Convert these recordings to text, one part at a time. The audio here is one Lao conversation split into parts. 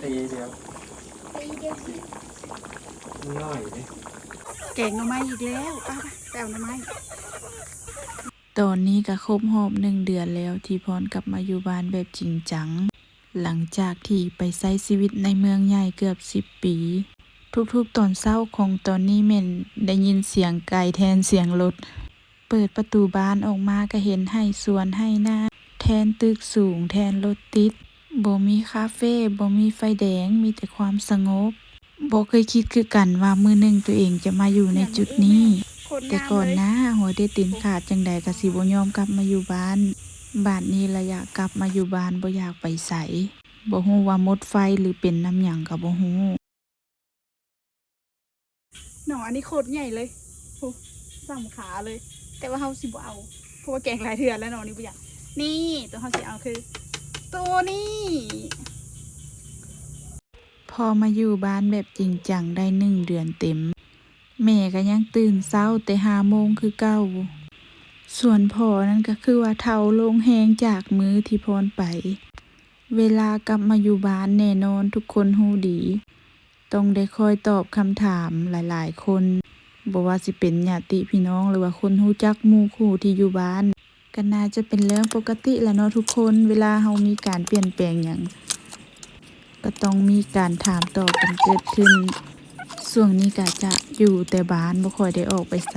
ເດ ມັນໜ້ອຍເດ. ແກງໜໍ່ໄມ້ອີກແລ້ວ ໄປ ໄປເອົາໜໍ່ໄມ້. ຕອນນີ້ກໍຄົບຮອບໜຶ່ງເດືອນແລ້ວ ທີ່ພອນກັບມາຢູ່ບ້ານແບບຈິງຈັງ ຫຼັງຈາກທີ່ໄປໃຊ້ຊີວິດໃນເມືອງໃຫຍ່ເກືອບສິບປີ. ທຸກໆຕອນເຊົ້າຂອງຕອນນີ້ແມ່ນໄດ້ຍິນສຽງໄກ່ແທນສຽງລົດ. ເປີດປະຕູບ້ານອອກມາກໍເຫັນໄຮ່ສວນໄຮ່ນາ ແທນຕຶກສູງ ແທນລົດຕິດ. ບໍ່ມີຄາເຟ ບໍ່ມີໄຟແດງ ມີແຕ່ຄວາມສະຫງົບ. ບໍ່ເຄີຍຄິດຄືກັນວ່າມື້ໜຶ່ງຕົວເອງຈະມາຢູ່ໃນຈຸດນີ້. ແຕ່ກ່ອນໜ້າຫົວເດດຕີນຂາດຈັ່ງໃດກໍຊິບໍ່ຍອມກັບມາຢູ່ບ້ານ. ບາດນີ້ລະຢາກກັບມາຢູ່ບ້ານ ບໍ່ຢາກໄປໃສ. ບໍ່ຮູ້ວ່າໝົດໄຟ ຫຼື ເປັນນຳຫຍັງກໍບໍ່ຮູ້. ໜໍ່ອັນນີ້ໂຄດໃຫຍ່ເລີຍ ໂອ້ ສ່ຳຂາເລີຍ. ແຕ່ວ່າເຮົາຊິບໍ່ເອົາ ເພາະວ່າແກງຫຼາຍເທື່ອແລ້ວ ໜໍ່ນີ້ບໍ່ຢາກ. ນີ້ ໂຕເຮົາຊິເອົາຄືໂຕນີ້. ພໍມາຢູ່ບ້ານແບບຈິງຈັງໄດ້ໜຶ່ງເດືອນເຕັມ ແມ່ກໍຍັງຕື່ນເຊົ້າແຕ່ຫ້າໂມງຄືເກົ່າ. ສ່ວນພໍ່ນັ້ນກໍຄືວ່າເຖົ້າລົງແຮງຈາກມື້ທີ່ຜ່ອນໄປ. ເວລາກັບມາຢູ່ບ້ານແນ່ນອນທຸກຄົນຮູ້ດີ ຕ້ອງໄດ້ຄອຍຕອບຄຳຖາມຫຼາຍໆຄົນ, ບໍ່ວ່າຊິເປັນຍາດຕິພີ່ນ້ອງ ຫຼືວ່າຄົນຮູ້ຈັກໝູ່ຄູ່ທີ່ຢູ່ບ້ານ. ກໍໜ້າຈະເປັນເລື່ອງປົກກະຕິລະເນາະທຸກຄົນ, ເວລາເຮົາມີການປ່ຽນແປງຫຍັງ ກໍຕ້ອງມີການຖາມຕອບກັນເກີດຂຶ້ນ. ຊ່ວງນີ້ກໍຈະຢູ່ແຕ່ບ້ານ ບໍ່ຄ່ອຍໄດ້ອອກໄປໃສ,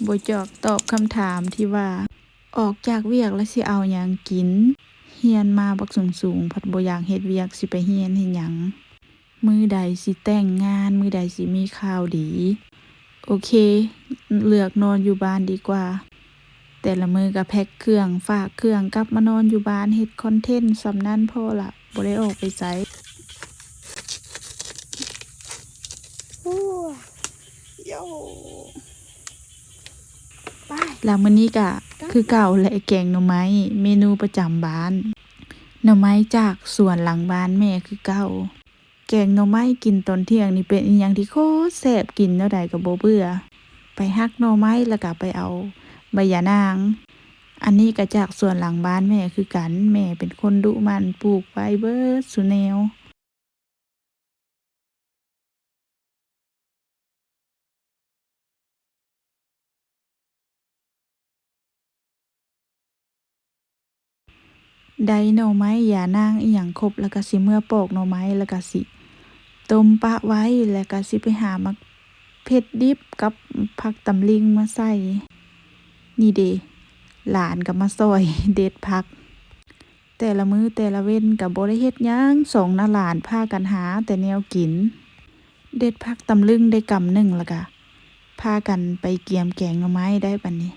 ບໍ່ຈອກຕອບຄຳຖາມທີ່ວ່າ ອອກຈາກວຽກແລ້ວຊິເອົາຫຍັງກິນ? ຮຽນມາບັກສູງໆ ພັດບໍ່ຢາກເຮັດວຽກ ຊິໄປຮຽນເຮັດຫຍັງ? ມື້ໃດຊິແຕ່ງງານ ມື້ໃດຊິມີຂ່າວດີ? ໂອເຄ ເລືອກນອນຢູ່ບ້ານດີກວ່າ. ແຕ່ລະມື້ກໍແພັກເຄື່ອງ ຝາກເຄື່ອງ ກັບມານອນຢູ່ບ້ານ ເຮັດຄອນເທັນ ສ່ຳນັ້ນພໍລະ ບໍ່ໄດ້ອອກໄປໃສ. ໂອ້ ໂຢ ໄປ ລະມື້ນີ້ກະຄືເກົ່າແຫຼະ ແກງໜໍ່ໄມ້ ເມນູປະຈຳບ້ານ ໜໍ່ໄມ້ຈາກສວນຫຼັງບ້ານແມ່ຄືເກົ່າ. ແກງໜໍ່ໄມ້ກິນຕອນທ່ຽງນີ້ເປັນອີ່ຫຍັງທີ່ໂຄດແຊບ ກິນແນວໃດກໍບໍ່ເບື່ອ. ໄປຫັກໜໍ່ໄມ້ ລະກະໄປເອົາໃບຢານາງ. ອັນນີ້ກະຈາກສວນຫຼັງບ້ານແມ່ຄືກັນ, ແມ່ເປັນຄົນດຸໝັ່ນ ປູກໄວ້ເບິດສູ່ແນວ. ໄດ້ໜໍ່ໄມ້ຢານາງອີ່ຫຍັງຄົບ ລະກະຊິເມືອປອກໜໍ່ໄມ້ ລະກະຊິຕົ້ມປະໄວ້ ລະກະຊິໄປຫາໝາກເຜັດດິບກັບຜັກຕຳລິງມາໃສ່. ນີ້ເດ ຫຼານກໍມາຊ່ອຍເດັດຜັກ. ແຕ່ລະມື້ແຕ່ລະເວັນກໍບໍ່ໄດ້ເຮັດຫຍັງ, ສອງນ້າຫຼານພາກັນຫາແຕ່ແນວກິນ. ເດັດຜັກຕຳລຶງໄດ້ກຳໜຶ່ງ ລະກະພາກັນໄປກຽມແກງໜໍ່ໄມ້ໄດ້ບາດນີ້.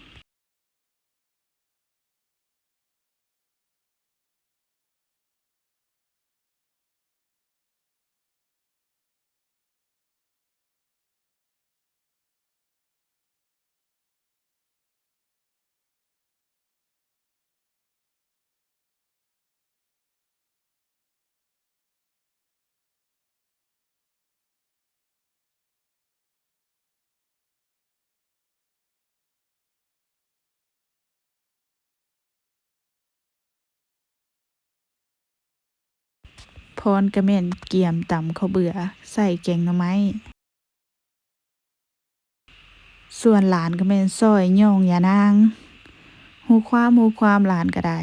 ພອນກະແມ່ນກຽມຕຳເຂົ້າເບືອໃສ່ແກງໜໍ່ໄມ້. ສ່ວນຫຼານກໍແມ່ນຊ່ອຍຫຍ້ອງຢານາງ. ຮູ້ຄວາມ ຮູ້ຄວາມ ຫຼານກໍໄດ້.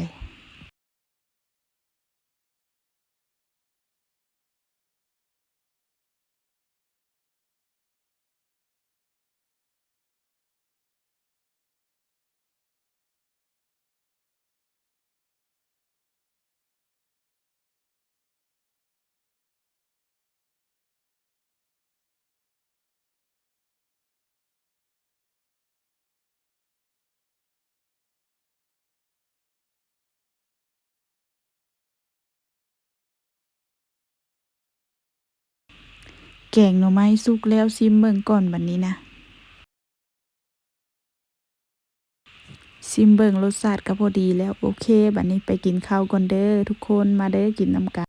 ແກງໜໍ່ໄມ້ສຸກແລ້ວ ຊີມເບິ່ງກ່ອນບັດນີ້ນະ. ຊີມເບິ່ງ ລົດຊາດກໍພໍດີແລ້ວ. ໂອເຄ ບັດນີ້ໄປກິນເຂົ້າກ່ອນເດີທຸກຄົນ, ມາເດີ ກິນນຳກັນ.